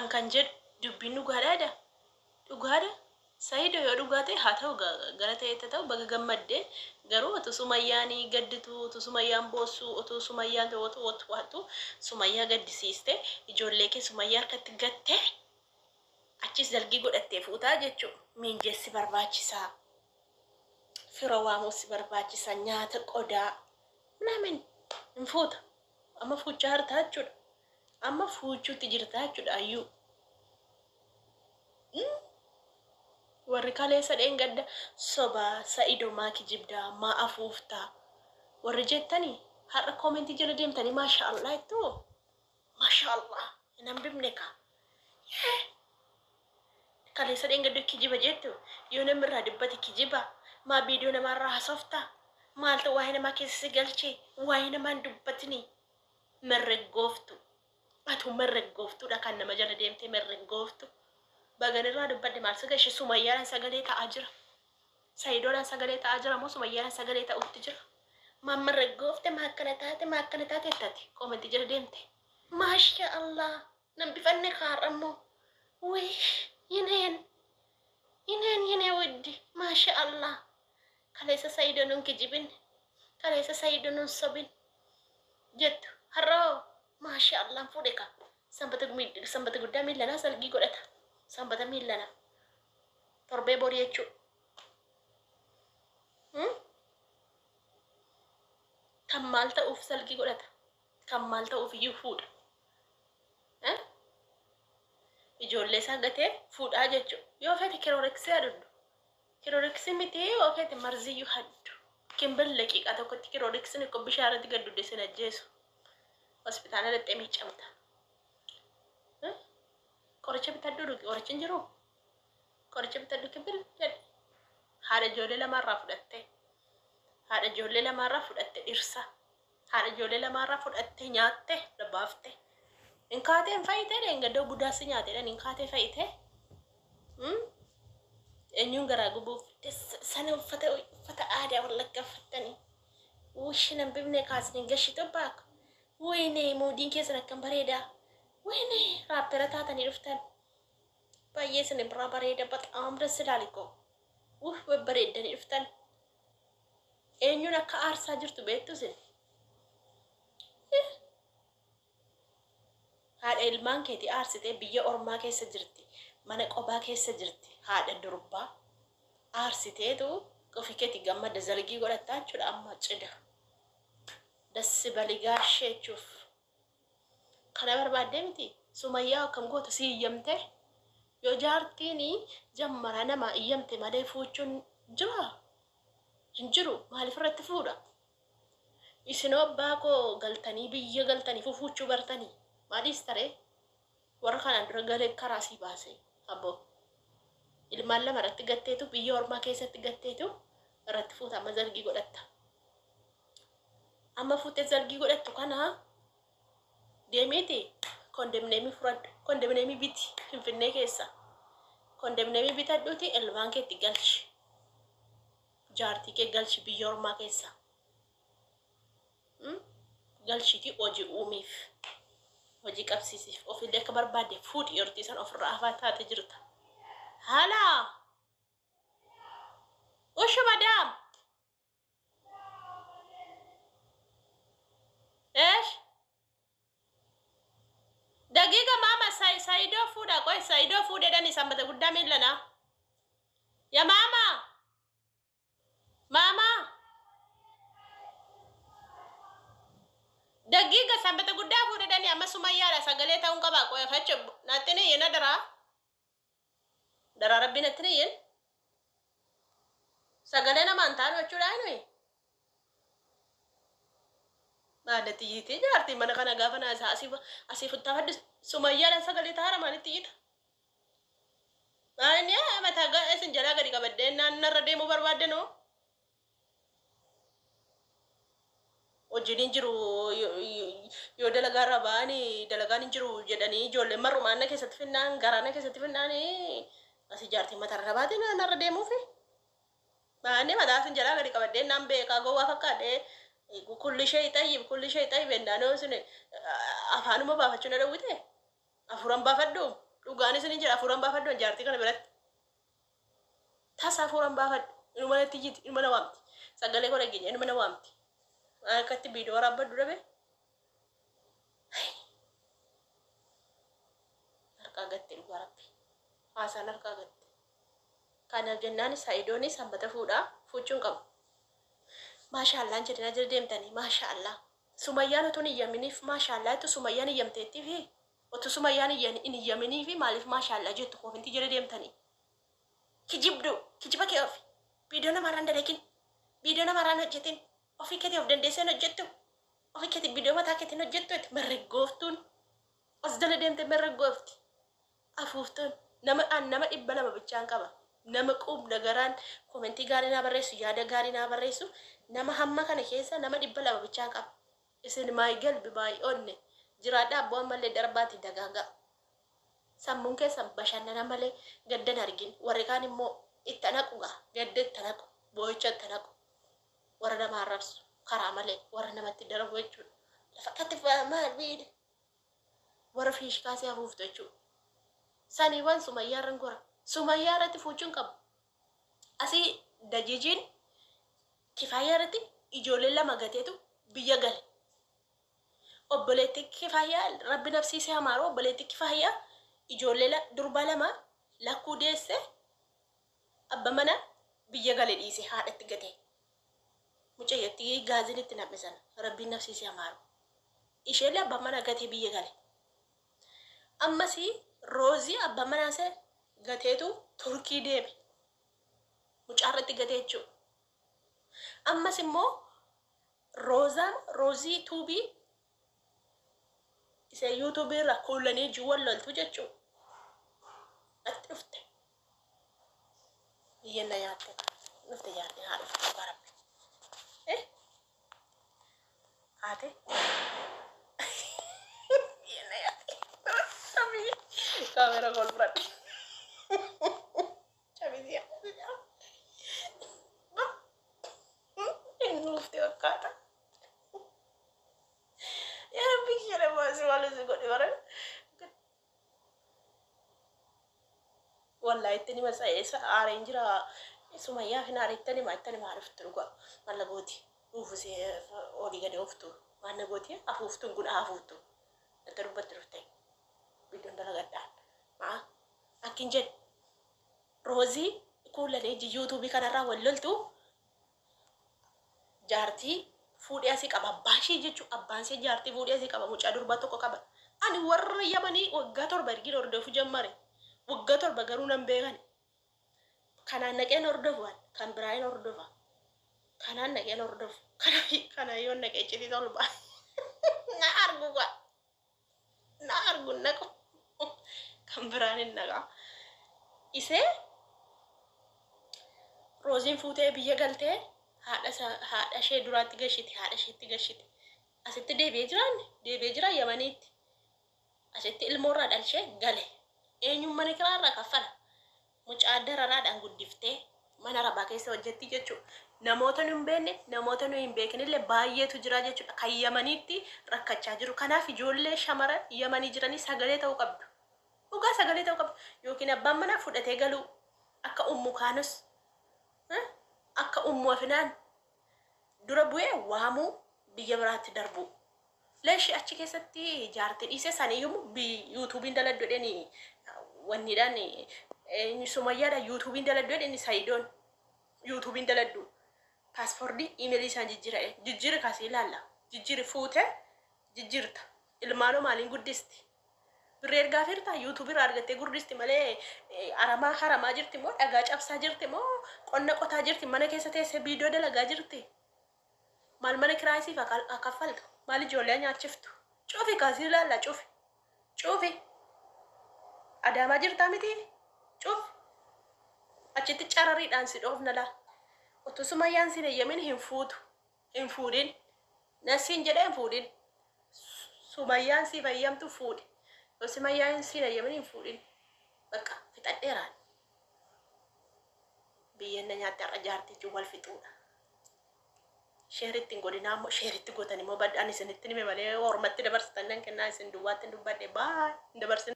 An kan jedhu dubbiin dhugaadhaadha? Dhugaadha? Sayido yoo dhugaa ta'e haa ta'u gara ta'etti haa ta'u baga gammadde garuu utuu sumayyaan gadditu utuu sumayyaan boossu utuu sumayyaan watu watu watu sumayyaa gaddisiiste ijoollee kee sumayyaa harkatti gatte achis dalgii godhattee fuutaa jechuu miinjessi barbaachisaa fira waamuu si barbaachisa nyaata qodaa ምናምን hin fuuta amma fuuchaa hartaa jechuudha amma fuuchuutti jirtaa jechuudha ayyuu Warri kaleessa dheengadda sobaa sa'ido maa kijibdaa maa afuuftaa warri jettani har'a koomentii jala deemtanii maasha Allah jettuu maasha Allah hin hambifne kaa kaleessa dheengadda kijiba jettu yoo namni irraa dubbate kijiba maa viidiyoo namaarraa haasofta maaltu waa'ee namaa keessa si galchee waa'ee namaa hin dubbatini merreggooftu Atu merreggooftuudha kan nama jala deemtee merreggooftu. Bagan irraa dubbadhe maal si gashe sumayyaadhaan sagalee ta'aa jira. Sayidoodhaan sagalee ta'aa jira moo sumayyaadhaan sagalee ta'utti jira. Maa merreggoofte maa akkana taate maa akkana taate jettati koomentii jala deemte. Maasha Allah nan bifanne kaarra immoo. Wii yineen yineen yinee widdi maasha Allah. Kaleessa Sayido nun kijibin kaleessa Sayido nun sobin jettu har'a hoo maasha Allah fuudhe ka sanbata sanbata guddaa miillanaa salgii godhata sanbata miillanaa torbee borii jechuu kan maal ta'uuf salgii godhata kan maal ta'uuf iyyuu fuudha ijoollee isaa gatee fuudhaa jechuu yoo fete kirooreksii aduddu Kiroriksi miti yoo feete marziyyu haddu. Kimbir daqiiqaa tokkotti kiroriksin ikko bishaan irratti gad dudde sin ajjeesu. Hospitaala dhaqxee miiccamta. Qoricha bitadhu dhugi qorichi hin jiruu? Qoricha bitadhu kimbir jedhi. Haadha ijoollee lamaarraa fudhattee. Haadha ijoollee lamaarraa fudhatte dhirsa. Haadha ijoollee lamaarraa fudhattee nyaatte baafte. Hin kaatee hin fayyitee dheengadda budaa si nyaate jedhan hin kaatee fayyitee. Eenyuun garaa gubuuf sana uffata uffata aadaa wallaggaa uffattanii. Wushi nan bifne kaasni gashitu baak. Wayne muudiin keessan akkam bareedaa. Wayne raappera taatanii dhuftan. Baay'ee isin biraa bareeda baxaam das ilaali koo. Wuh babbareeddanii dhuftan. Eenyuun akka aarsaa jirtu beektu isin? Haadha ilmaan keetii aarsitee biyya ormaa keessa jirti. Mana qobaa keessa jirti. Haadha durbaa aarsiteetu ofii keetii gammadda zalgii godhattaa jechuudha amma cida. Dassi baligaashee jechuuf. Kana barbaaddee miti sumayyaa akkam goota si iyyamtee yoo jaartiin jammara namaa iyyamte malee fuuchuun jira hin jiru maaliif irratti fuudha isinoo abbaa koo galtanii biyya galtanii fufuuchuu bartanii maaliis taree warra kanaan dura galee karaa sii baase abboo ilmaan lama irratti gatteetu biyya ormaa keessatti gatteetu irratti fuuta amma zargii godhatta amma fuutee zargii godhattu kana Deemiiti kondemneemii furadhu. Kondemneemii biti Finfinnee keessa. Kondemneemii bitadhuuti ilmaan keetti galchi. Jaartii kee galchi biyya ormaa keessa. Galchiitii hojii uumiif. Hojii qabsiisiif. Ofillee akka barbaadde fuudhi yortii san ofirraa afaa taate jirta. Halaa! Ushu madaam! Eesh. Dagiiga maama saayidoo fuudha qoy saayidoo fuudhedhani sanbata guddaa miillanaa. Ya maama. Maama. Dagiiga sanbata guddaa fuudhedhani amma sumayyaadha sagalee ta'uun qabaa qoy facha natti ni iyyin adaraa. Daraa rabbii natti ni iyyin. Sagalee namaan taanu jechuudha nuyi. Maal natti iyyitee jaartii mana kana gaafa naa isaa asii asii futtaafadhu sumayyaadhaan sagalee taara maalitti iyyita? Maal mataa isin jalaa gadi qabaddee naan narra deemuu barbaadde noo? Hojiin hin jiru yoo dalagaa irraa ba'anii dalagaan hin jiru jedhanii ijoolleen marrumaan na keessatti finnaan garaa na keessatti finnaan asii jaartiin matarra baatee narra deemuufi. Maanni mataa isin jalaa gadi qabadhee naan beekaa gowwaa fakkaadhee kulli ishee xayyib kulli ishee xayyib ennaanoo isin afaanuma baafachuu na dhowwite afuran baafadhu. Dhugaan isin jedha, hafuuraan baafadhu jaartii kana biratti. Tasa hafuuraan baafadhu. Inuma natti iyyiti, inuma na waamti. Sagalee koo dhageenya, inuma na waamti. Akkatti viidiyoo waraabbadhu dhabe. Harkaa gatte, dhugaa Rabbi. Haasaan harkaa gatte. Kanaaf jennaan Sa'idoon sanbata fuudhaa fuuchuun qabu. Maashaallaan jedhina jira deemtanii, maashaallaa. Sumayyaan utuu hin iyyaminiif maashaallaa jettu. Sumayyaan iyyamteettii fi utuu Sumayyaan hin iyyaminiif maaliif maashaallaa jettu koofinti jala deemtanii? Kijibdu, kijiba kee ofi. Viidiyoo namaarraan dalakin. Viidiyoo namaarraan hojjetin. Ofii keetii of dandeessee hin hojjettu. Ofii keetii viidiyoo mataa keetiin hojjettu itti merreggooftuun. As jala deemte merreggoofti. Afuuftuun nama an nama 200 bichaan qaba. Nama quubna garaan komentii gaarii naa barreessu, yaada gaarii naa barreessu, nama hamma kana keessa nama 200 bichaan qaba. Isin maay galbi maay onne jiraadhaa abboo, ammallee darbaati dagaagaa. Sammuun keessan bashannana malee gaddan argin. Warri kaan immoo itti naqu gaa, gadda itti naqu, boo'icha itti naqu. Warra nama arrabsu karaa malee warra namatti darbu jechuudha. Lafa akkatti maal miidhe warra fiishkaasee hafuuftu jechuudha. Saniiwwan Sumayyaa irran gora. Sumayyaa irratti fuuchuun qabu. Asii dajijiin Kifaayyaa irratti ijoollee lama gateetu biyya gale. Obboleetti Kifaayyaa, Rabbi nafsiisee hamaaroo, obboleetti Kifaayyaa ijoollee durbaa lama lakkuu deesse, abba mana biyya gale dhiise, haadhatti gate. Mucayyatti gaaziin itti nam'e sana Rabbiin nafsiisee hamaaru. Isheellee abbaan mana gatee biyya gale. Ammasii Roozii abbaan manaasee gateetu Turkii deeme. Mucaarratti gatee jechuudha. Ammas immoo Roozaan Roozii tuubii isa yuutuubii irra kuulanii jiwwan loltu jechuudha. Natti dhufte. Biyyeen na nyaatte. Dhufte jaartiin, haa dhufte, dhugaa Rabbi. Eh? Haate. Biyyeen na nyaatte. Kaamera kol fudhadhe. Cabisiyaa. Inni dhufte fakkaata. Yaa Rabbi kiyya, nama si maal si godhe bara. Wallahi itti nima isa aareen jira. Sumayyaa fi naara itti nima, itti nima, dhufte dhugaa. Maal gooti? Dhuufusee olii gadi ooftu. Maal gooti? Afuuftuun kun afuuftu. Itti dubbatti dhufte. Biddoon dalagadhaan. Maa akkin jedhu. Roozii kuulanee yuutuubii kanarraa wal loltu, jaartii fuudhee asii qaba, abbaan ishee jechuun abbaan ishee jaartii fuudhee asii qaba, mucaa durbaa tokko qaba. Ani warra Yamanii waggaa 7 ergin hordofu jammare. Waggaa 7 garuu nan beekan. Kanaan naqeen hordofu, kan biraa hin hordofa. Kanaan naqeen hordofu. Kana yoo naqee citii tolba. Na argu kwa. Na argu naqu. Kan biraan hin naqa. Isee Rooziin fuutee biyya galtee haadha ishee duraatti gashite, haadha isheetti gashite. Asitti deebi'ee jiraanne, deebi'ee jira Yamaniitti. Asitti ilmoorraa dhalchee gale. Eenyuun mana kiraarraa kaffala? Mucaa dararaadhaan guddiftee mana rabaa keessa hojjetti jechuudha. Namoota nu hin beekne, namoota nu hin beeknillee baay'eetu jira jechuudha. Kan Yamaniitti rakkachaa jiru. Kanaaf ijoollee shamara Yamanii jiranii sagalee ta'uu qabdu. Dhugaa sagalee ta'uu qabdu. Yookiin abbaan manaa fudhatee galuu, akka Ummu Kaanus, akka Ummu Afinaan dura bu'ee waamuu, biyya biraatti darbuu. Leeshi achi keessatti jaartii dhiisee saniyyuu yuutuubiin daladdu jedheni, wanniidhaan Sumayyaadha yuutuubiin daladdu jedheni. Sayidoon yuutuubiin daladdu paaspoortii imeelii isaan jijjiira, jijjiiri kaasii ilaalla, jijjiiri, fuute jijjiirta. Ilmaanoo maaliin guddisti? Birrii ergaa firtaa yuutuubii irraa argattee gurdisti malee aramaa haramaa jirti moo, dhagaa cabsaa jirti moo, qonna qotaa jirti, mana keessa teessee viidiyoo dalagaa jirti? Maal mana kiraayisiif kaffaltu? Maal ijoollee nyaachiftu? Cufi kaasii ilaalla, cufi. Cufi. Adaamaa jirtaa miti? Cufi. Achitti carariidhaan si dhoofna laa. Utuu Sumayyaan sin eeyyamin hin fuutu. Hin fuudhin. Nasiin jedhee, hin fuudhin. Sumayyaan siif eeyyamtu fuudhi. Yoo Sumayyaan sin eeyyamin hin fuudhin. Bakka fixadheeraan. Biyyeen na nyaatte har'a, jaartichi wal fixuudha. Sheeritti hin godhinaa immoo, sheeritti gootan immoo badhaan isinitti hime malee ormatti dabarsitan nan kennaa, isin duwwaatti hin dubbadhe, baa hin dabarsinaa.